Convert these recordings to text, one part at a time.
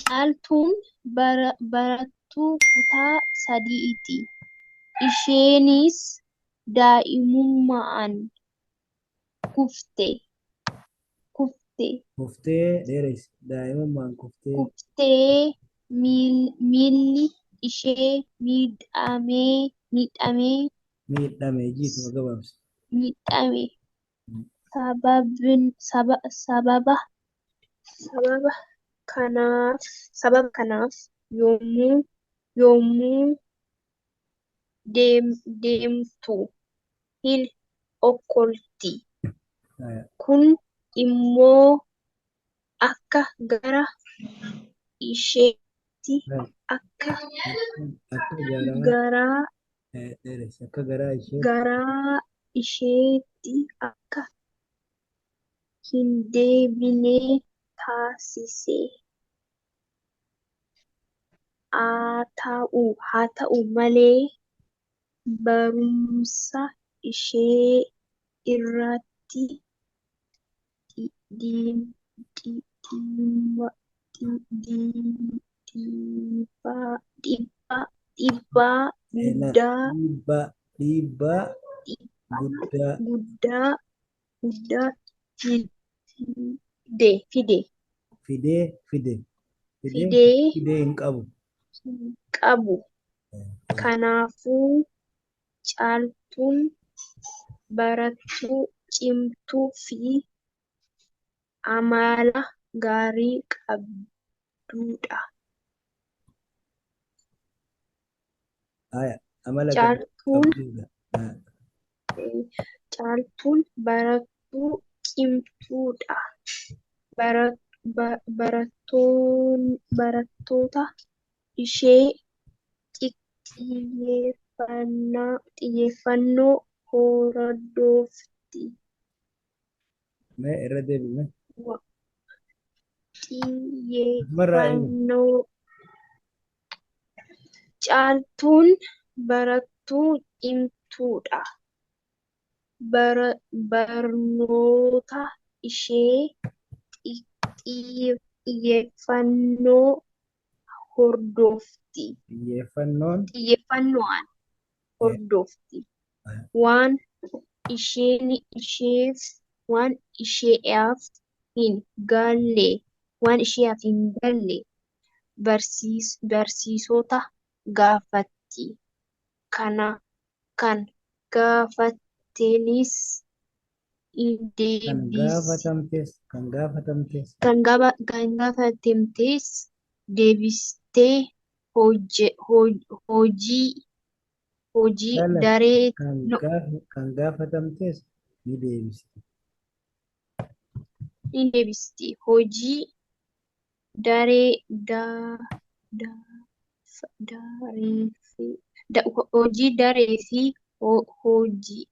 Caaltuun barattuu kutaa sadiiti. Isheenis daa'imummaan kuftee Kuftee dheeressi. Daa'imummaan kuftee. kuftee miilli ishee miidhamee Miidhame jiituma gabaabsi. miidhame. Sababa sababa kanaaf yommuu deemtu hin okkolti. Kun immoo akka garaa isheetti akka Akka garaa garaa dheeressi. Akka garaa isheetti. garaa isheetti akka hin deebine taasise. Haa ta'u malee barumsa ishee irratti dhiibbaa guddaa Dhiibbaa dhiibbaa guddaa guddaa guddaa fide fidee fide fidee fidee fidee hin qabu. hin qabu. Kanaafuu Caaltuun barattuu cimtuu fi amala gaarii qabdudha. Haya, amala gaarii Caaltuun qabdudha. Haya. Caaltuun barattuu cimtuudha. Barattoota ishee xiyyeeffannoo hordofti. Mee irra deebi'ime. Asumarraa eegali. Xiyyeeffannoo Caaltuun barattuu cimtuudha. Barnoota ishee xiyyeeffannoo hordofti. Xiyyeeffannoon Xiyyeeffannoon hordofti. Waan isheen isheef waan isheef hin galle waan isheef hin galle barsiisota gaafatti. Kana kan gaafattenis hin kan deebisi. gaafatamtes kan gaafatamtes Kan gaafatamtes deebistee hojii hojii lala daree kan no, kan gaafatamtes ni deebisti. ni deebisti. Hojii daree da, da, daree fi hojii daree fi hojii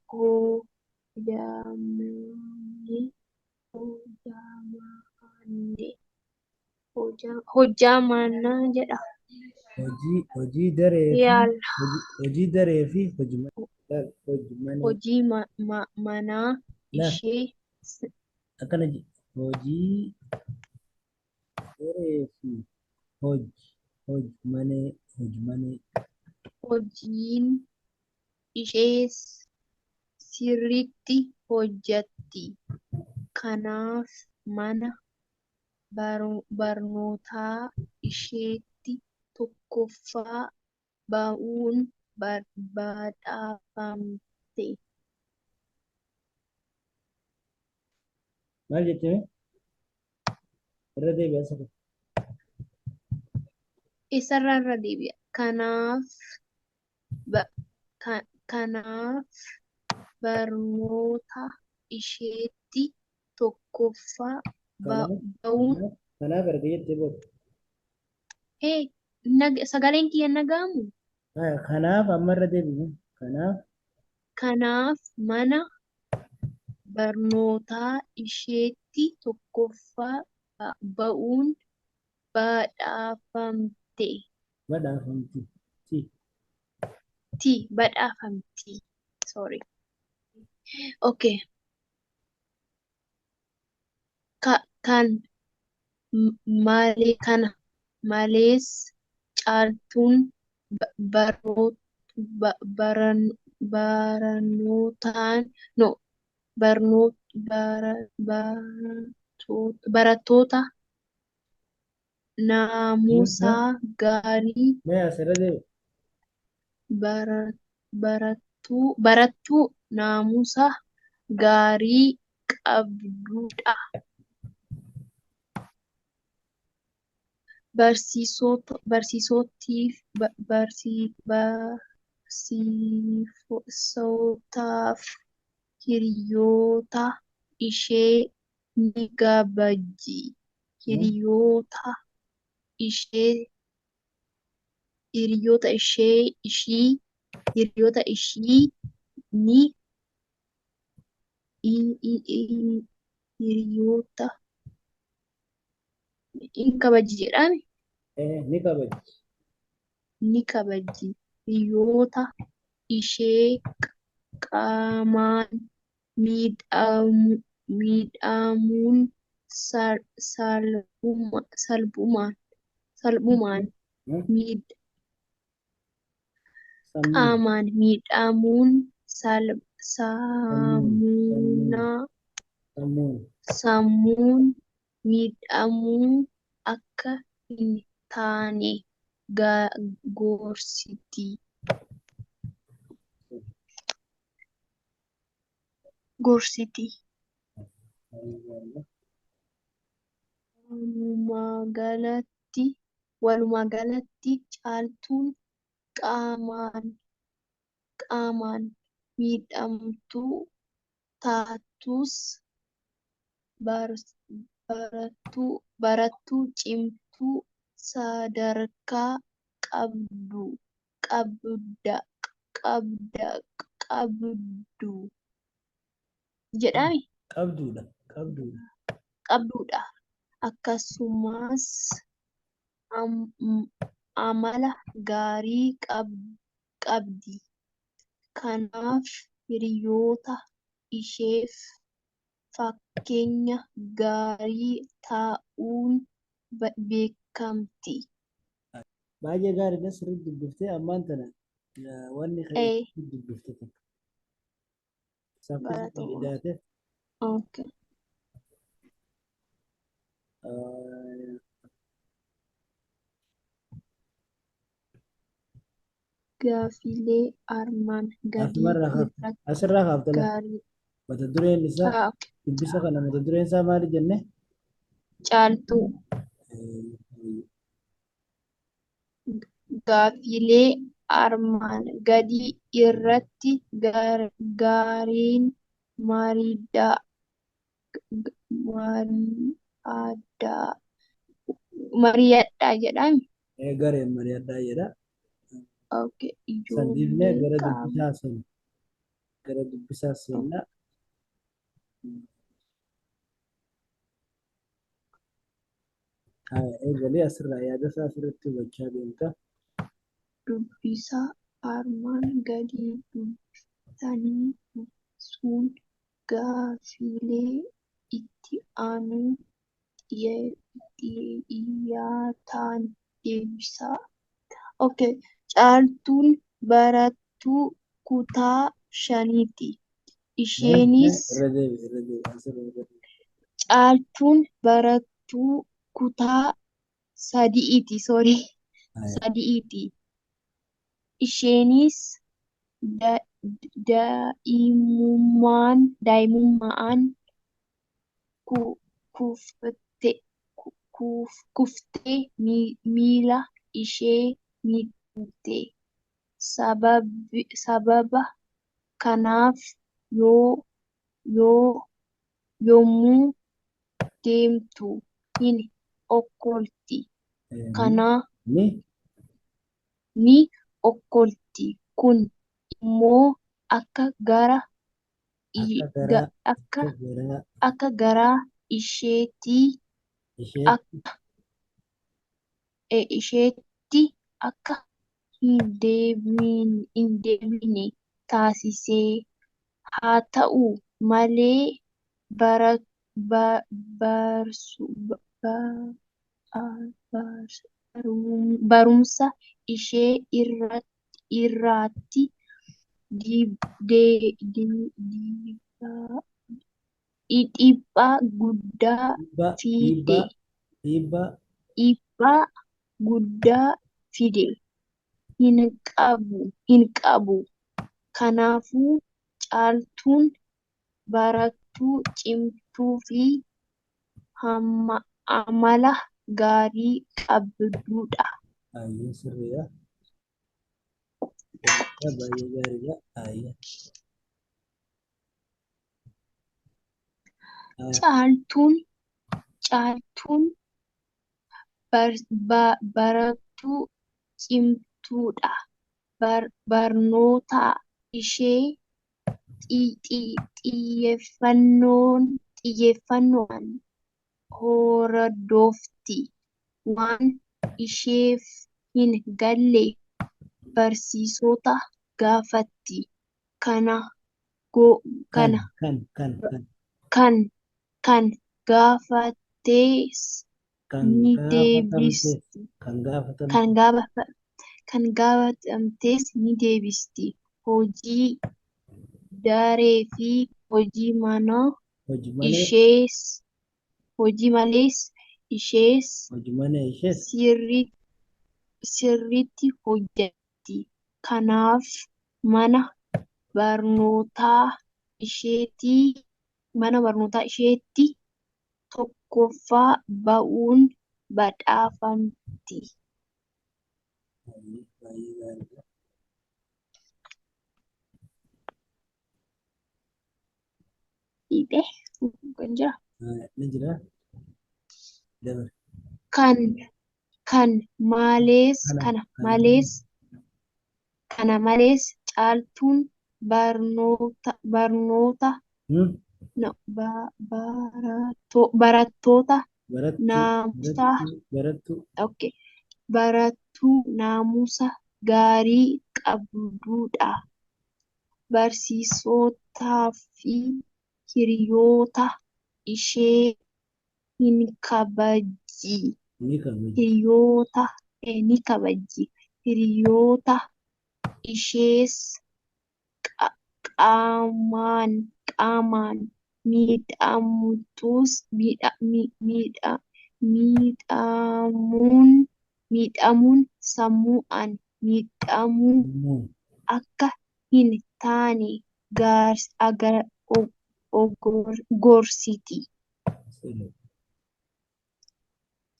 hojjamanne jedha. Hojii hojii daree fi Yaala hojii daree fi hojii manee hojii manee hojii manaa la ishee akkana jedhi hojii daree fi hojii hojii manee hojii manee hojiin ishees sirriitti hojjatti. Kanaaf mana barnootaa isheetti tokkoffaa ba'uun badhaafamte. Maal jettee irra deebi'a isa kana. Eessarraa irra deebi'a. Kanaaf barnoota isheetti tokkoffaa Kanaaf ba'uun kanaaf kanaaf erga jettee booda. Hee, sagaleen kiyya naga'amu? Haya, kanaaf amma irra deebi'u. Kanaaf Kanaaf mana barnootaa isheetti tokkoffaa ba'uun badhaafamte. Badhaafamti. Ti. Ti badhaafamti. Sorry. Okay. Kan malee kana malees Caaltuun baroo- ba- baran- barnootaan no barnoo bara barattoota naamusaa gaarii Mee asirra deebi. bara barattuu naamusa gaarii qabdudha. Barsiisotiif barsiisotaaf hiriyoota ishee ni kabajji. Hiriyoota ishee hiriyoota ishee ishii hiriyoota ishii ni hiriyoota in kabajji jedhame. Ni kabajji. Ni kabajji. Hiriyoota ishee qaamaan miidhamuun salphumaan qaamaan miidhamuun sammuun miidhamuu akka hin taane gorsiti. Walumaa galatti Caaltuun qaamaan miidhamtuu taatus barattuu cimtuu sadarkaa qabdu jedhame. Qabduudha. Qabduudha. Qabduudha. Akkasumas amala gaarii qabdi. Kanaaf hiriyoota isheef fakkeenya gaarii ta'uun beekamti. Baay'ee gaariidha, sirriitti dubbiftee ammaan tana wanni dubbifte takka. Saffisa Galatoomaa. idaateef. Okay. Gaaffilee armaan gadii Asumarraa kaafte. irratti Asirraa kaafte la. gaarii. Mata dureen isaa Ah, okay. Dubbisa kana mata dureen isaa maali jenne? Caaltuu. Gaaffilee armaan gadii irratti gareen mari'adhaa jedhame. Gareen mari'adhaa jedha. Okay. San dhiifnee Ijoollee gara qaama dubbisaa seena. Gara dubbisaa seennaa. Haa, eegalee asirraa yaada isaa asirratti hubachaa deemta. Dubbisa armaan gadii dubbistanii dubbisuun gaaffilee itti aanuun dhiyaatan deebisaa. Okay. Caaltuun barattuu kutaa shaniiti. Isheenis Irra deebi, irra deebi, asirra irra deebi. Caaltuun barattuu kutaa sadiiti. Sorry. Sadiiti. Isheenis daa'imummaan kuftee miila ishee miidhamte. Sababa kanaaf yommuu deemtu hin okkolti. Kana Ni ni okkolti. Kun immoo akka garaa Akka garaa akka akka garaa akka garaa isheetti isheetti akka isheetti akka hin deebine taasise. Haa ta'u malee barumsa ishee irratti dhiibbaa dhiibbaa guddaa Dhiibbaa fide. dhiibbaa dhiibbaa Dhiibbaa guddaa fide hin qabu. Kanaafuu Caaltuun barattuu cimtuu fi amala gaarii qabdudha. Ayyee sirriidha. Sirriidha baay'ee gaariidha. Ayyee. Caaltuun barattuu cimtuudha. Barnoota ishee xiyyeeffannoon hordofti. Waan isheef hin galle barsiisota gaafatti. Kana Kan kan kan kan kan kan gaafattes kan ni gaafatamtes deebisti. kan Kan gaafatamtes kan gaafatamtes ni deebisti. Hojii daree fi hojii manaa hojii malee ishees hojii malees ishees hojii mana ishees sirriitti hojjetti. Kanaaf mana barnootaa isheetti tokkoffaa ba'uun badhaafamti. Baay'ee baay'ee gaariidha. Dhiibee kan jira. Ni jira dabale. Kan kan malees Kana kana kana malees kana malees Caaltuun barnoota hmm? barattoota Barattuu naamusa barattuu barattuu okay, barattuu naamusa gaarii qabdudha. Barsiisotaa fi hiriyoota ishee hin kabajji. Ni kabajji. Hiriyoota ni kabajji. Hiriyoota ishees qaamaan qaamaan miidhamtus miidhamuun miidhamuun sammuudhaan miidhamuu Sammuu akka hin taane gorsiti. Sirriidha.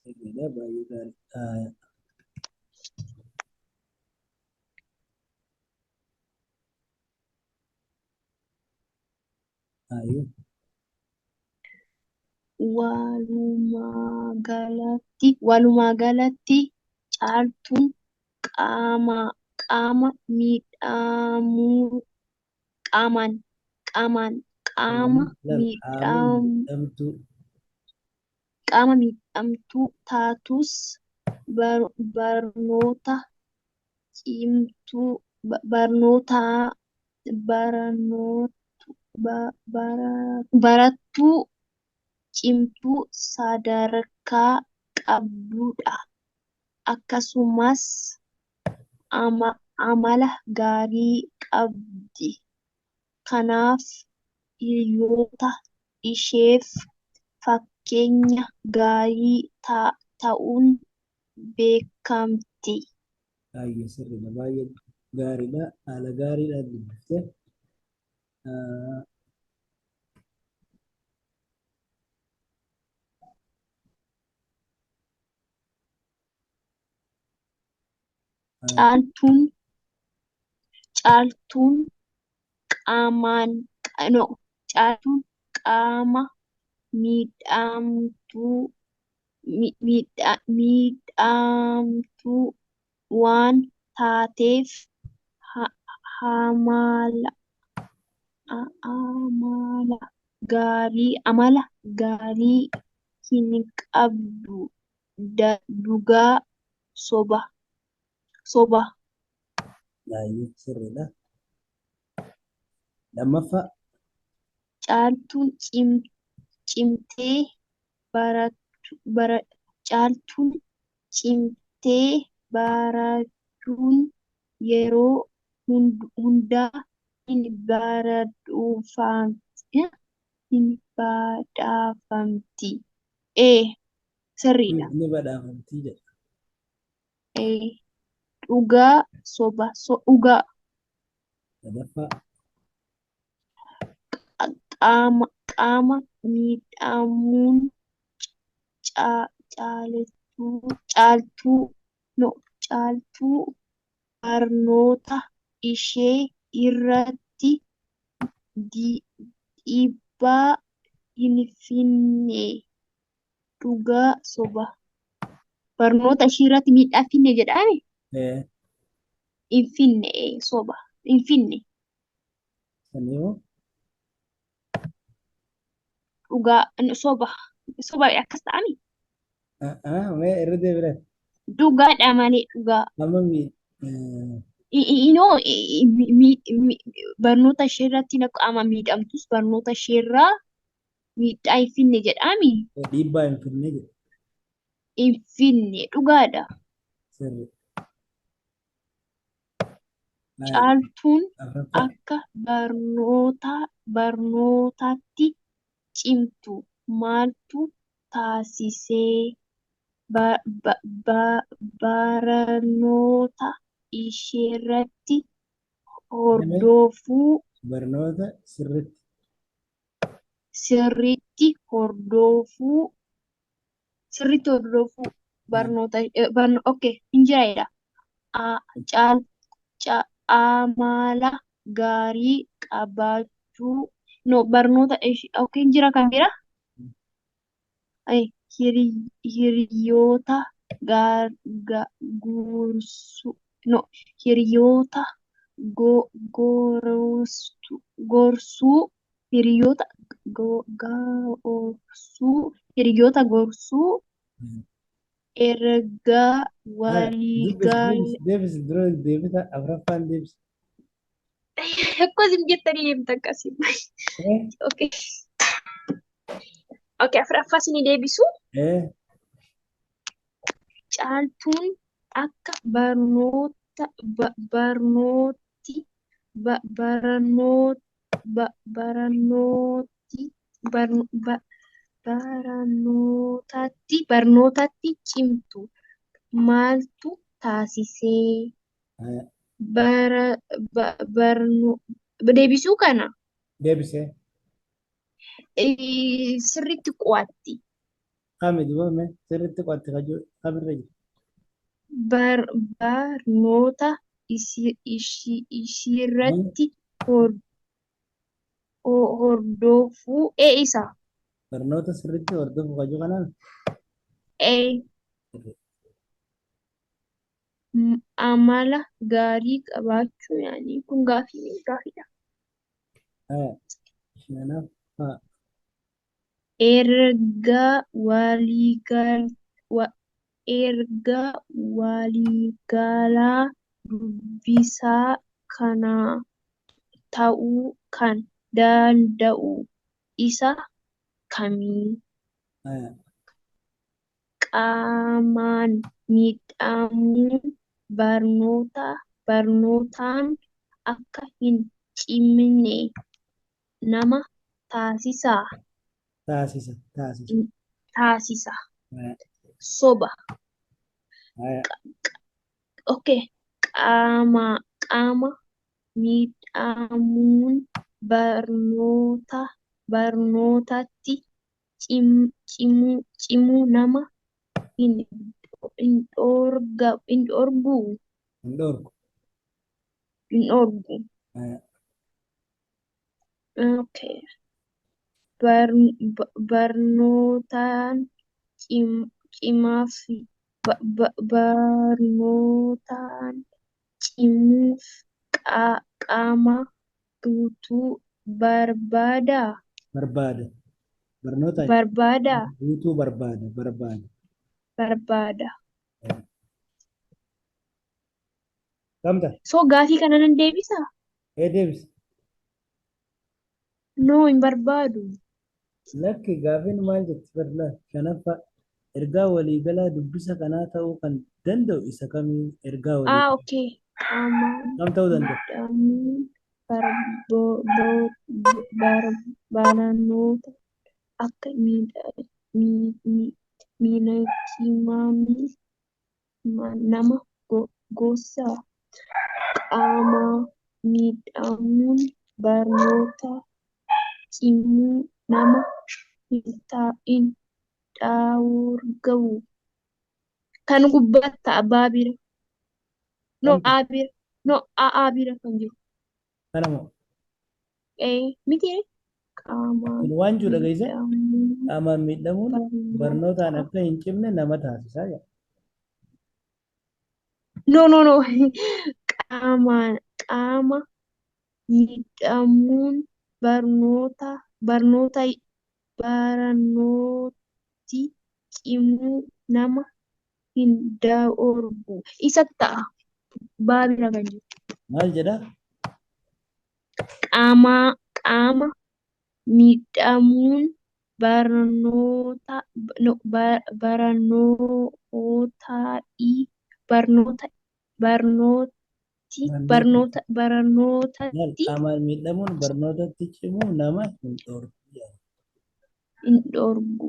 Sirriidha baay'ee gaariidha. Ayyee. Walumaa galatti Caaltuun qaama qaama miidhamuu qaamaan qaamaan qaama Qaama qaama miidham miidhamtuu qaama miidhamtuu taatus barnoota cimtuu barnoota barattuu cimtuu sadarkaa qabdudha. Akkasumas amala gaarii qabdi. Kanaaf hiriyoota isheef fakkeenya gaarii ta'uun beekamti. Baay'ee sirriidha. Baay'ee gaariidha. Haala gaariidhaan dubbifte. Caaltuun Caaltuun qaamaan no Caaltuun qaama miidhamtuu miidhamtuu waan taateef amala amala gaarii hin qabdu. Dhugaa soba soba. Baay'ee sirriidha. Lammaffaa. Caaltuun cimtee barattu Caaltuun cimtee Cimtee barachuun yeroo hundaa hin baradhuufamti. Hin badhaafamti. Ee, sirriidha. Ni badhaafamtii jedha. Ee, dhugaa soba dhugaa. Sadaffaa. Qaama miidhamuun caaltuu no caaltuu barnoota ishee irratti dhiibbaa hin finne. Dhugaa soba. Barnoota ishee irratti miidhaa finne jedhame? Ee, Hin finne, soba. Hin finne. Saniifuu Dhugaa soba. Soba akkas ta'ami? Mee irra deebi'e. Dhugaadha malee dhugaa. Amma Inoo barnoota ishee irratti qaama miidhamtus barnoota ishee irraa miidhaa hin finne jedhami? Dhiibbaa hin finne jedha. Hin finne dhugaadha. Sirri. Caaltuun Afuraffaa. akka barnootatti cimtu maaltu taasisee? Barnoota isheerratti hordofuu. Barnoota sirriitti. Sirriitti hordofuu. Sirriitti hordofuu barnoota okay hin jiraadha. Amala gaarii qabaachuu no barnoota okay hin jira kan biraa? Hiriyoota no hiriyoota gorsuu hiriyoota gorsuu hiriyoota gorsuu ergaa waliigal Deebisi deebisi dura deebisa afuraffaan deebisi. Akkasim jettanii deemta akkasii. Okay. Okay, afuraffaa isinii deebisu. Caaltuun akka barnoota barnooti barnooti barnootatti cimtu maaltu taasisee? Bara deebisuu kana. Deebisee. Sirriitti qo'atti. Kami dubame sirriitti qo'atti kamirra jira? Barnoota ishiirratti hordofuu isa. Barnoota sirriitti hordofuu kajuu kanaan. Amala gaarii qabaachuu yaani kun gaafii gaafiidha. Shanaffaa. Erga waliigalaa dubbisaa kanaa ta'uu kan danda'u isa kamii? Qaamaan miidhamuun barnootaan akka hin cimne nama taasisaa? Taasisa taasisa. Taasisa. Soba. Okay. Qaama miidhamuun barnootatti cimuu nama hin dhorgu. Hin dhorku. Hin dhorgu. Okay. Barnootaan cimaaf barnootaan cimuuf qaama guutuu barbaadaa? Barbaada. Barnoota Barbaadaa? guutuu barbaada barbaada. Barbaada. Kamta? So gaafii kana nan deebisaa? Ee, deebisi. No, hin barbaadu. Lakki, gaafiin maal jetti? Barnaa shanaffaa. Ergaa waliigalaa dubbisa kanaa ta'uu kan danda'u isa kamii? Ergaa walii Ah, okay. Qaamaan kam ta'uu danda'a? miidhamuun barnoota akka miidhaginaatti nama gosa. Qaama miidhamuun barnoota cimuu nama hin dhorgu. Kan gubbaatti ta'a baa bira. No, Kamtu? A bira. No, A bira kan jiru. Kana moo? Miti qaamaan Kun waan jiru dhageessa. miidhamuun Qaamaan miidhamuun barnootaan barnoota. akka hin cimne nama taasisaa jedha. No, no, no. Qaama miidhamuun barnoota barnoota barnooti cimuu nama hin dhorgu. Isa ta'a. Baa bira kan jiru. Maal jedha? Qaama miidhamuun barnoota no, barnoota barnooti Barnoota barnoota maal? barnootatti Qaamaan miidhamuun barnootatti cimuu nama hin dhorku jedha. hin dhorgu.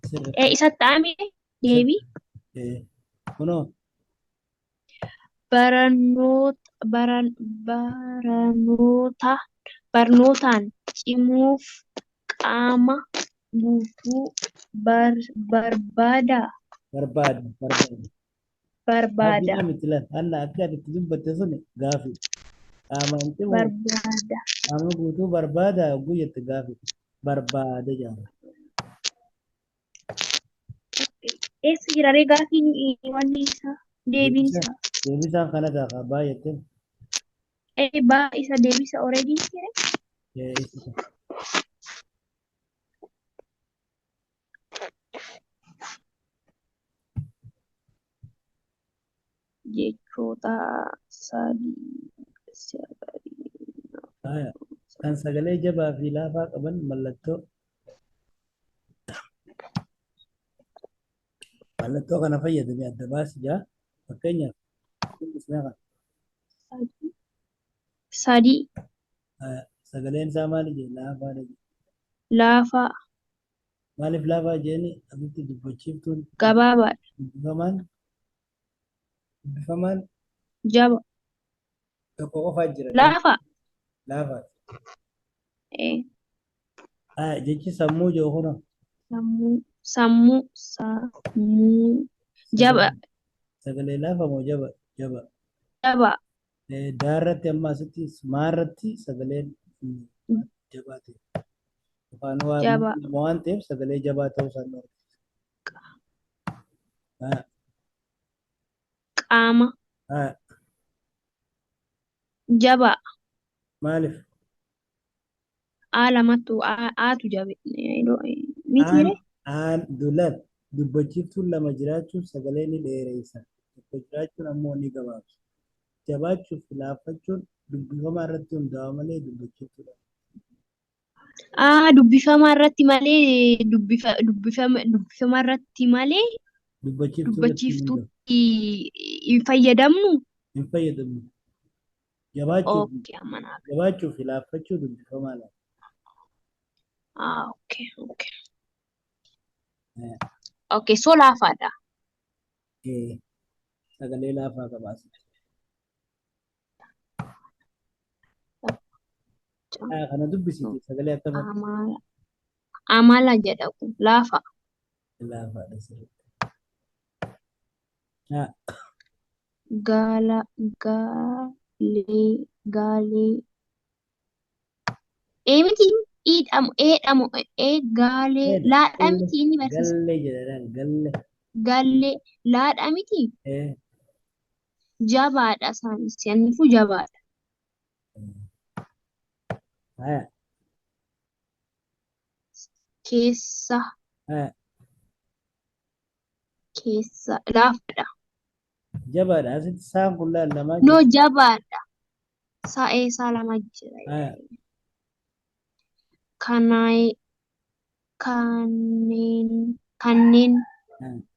Sirriitti. Isa ta'ame deebii Kunoo barnoota baran barnoota barnootaan cimuuf qaama guutuu barbaada barbaada barbaada. Barbaada Gaaffiidha miti laal. Anna akka ati itti dubbatte sun gaafii. Qaamaan cimuuf barbaada. Qaama guutuu barbaada hogguu jette gaafii. Barbaada jedhama. Eessa jira ree gaafiin wanni isaa deebiin Deebisaan isaa? deebisaan kana ta'a baay'atte. Baa isa deebisa already jire. Isa. Jechoota sadii sagalii Haya. Kan sagalee jabaa fi laafaa qaban mallattoo kana fayyadamee adda baasi jaa. Fakkeenyaaf dubbisnee kana. Sadii sadii. Haya. Sagaleen isaa maali jee? Laafaadha jee. Laafaa. Maaliif laafaa jeeni asitti dubbachiiftuun Gabaabaadha. Dubbifamaan Jaba. tokko qofaa jira. Laafaa. Laafaadha. Eh, Haya. Jechi sammuu jiru kunoo. Sammuu sammuu sammuu jaba. Sagalee laafa moo jaba? Jaba. Jaba. Daarratti amma asitti maarratti sagaleen jabaa ta'e. Afaan waa Jaba. nama waan ta'eef sagalee jabaa ta'uu isaa nu argisiisa. Haya. Qaama. Haya. Jaba. Maaliif? A lamatu Aatu jabe miti Aan ree? Aan dulan dubbachiiftuun lama jiraachuun sagalee ni dheeressa. Tokko jiraachuun ammoo ni gabaabsa. Jabaachuu fi laaffachuun dubbifamaa irratti hundaa'a malee dubbachiiftuudha. Dubbifamaa irratti malee dubbifamaa irratti malee Dubbachiiftuu irratti hin hundaa'u. dubbachiiftuutti hin fayyadamnu. Hin fayyadamnu. Jabaachuu fi Okay, amma naa jabaachuu fi laaffachuu dubbifamaa laata. Okay. Okay, so laafaadha. Sagalee laafaa qaba asitti. Kana dubbisiiti sagalee akkam akka Amala amala jedha kun laafa. Laafaadha sirriitti. Gaala gaalee gaalee ee miti iidhamu eedhamu ee gaalee Eedha laadha galle miti inni barsiisa. Galle jedhan galle. Gallee laadha miti jabaadha isaanis saniifuu jabaadha. Haya. Keessa Haya. Keessa laafaadha. Jabaadha asitti saan kun laal lamaa No, jira. jabaadha. Sa'ee isaa lama jira. Haya. Kanaa kanneen kanneen Ah.